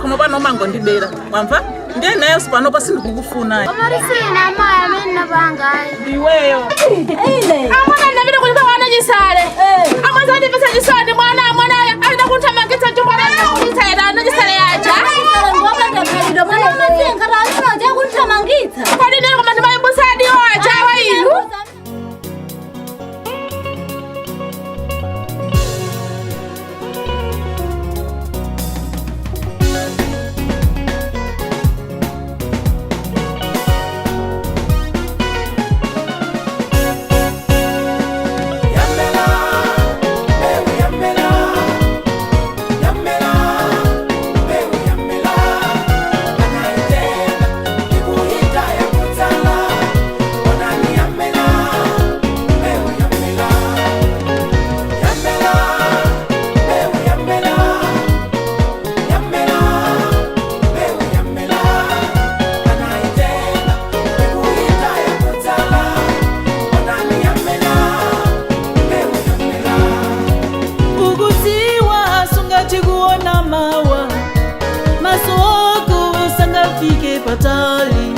Pakhomo pano umangondibera, wamva? Ndiye nayenso panopa sindikukufuna. Koma sina amayi amene napanga ayi. Ndiweyo. Amwana, ndinapita kunyumba wana Chisale. Amwazi andipesa chisoni mwana, mwana aida kunthamangitsa mchumba anakulitsa ana Chisale yaja. Kodi ndini koma ndimayibusadi ajawa inu? Yamela, mbewu yamela, yamela, mbewu yamela, anaitenga ikuita ya kutsala, onani yamela, mbewu yamela, yamela, mbewu yamela, yamela, mbewu yamela, anaitenga ikuita ya kutsala, onani yamela, mbewu yamela. Ukudziwa sungathe kuona mawa, maso ako sangafike patali.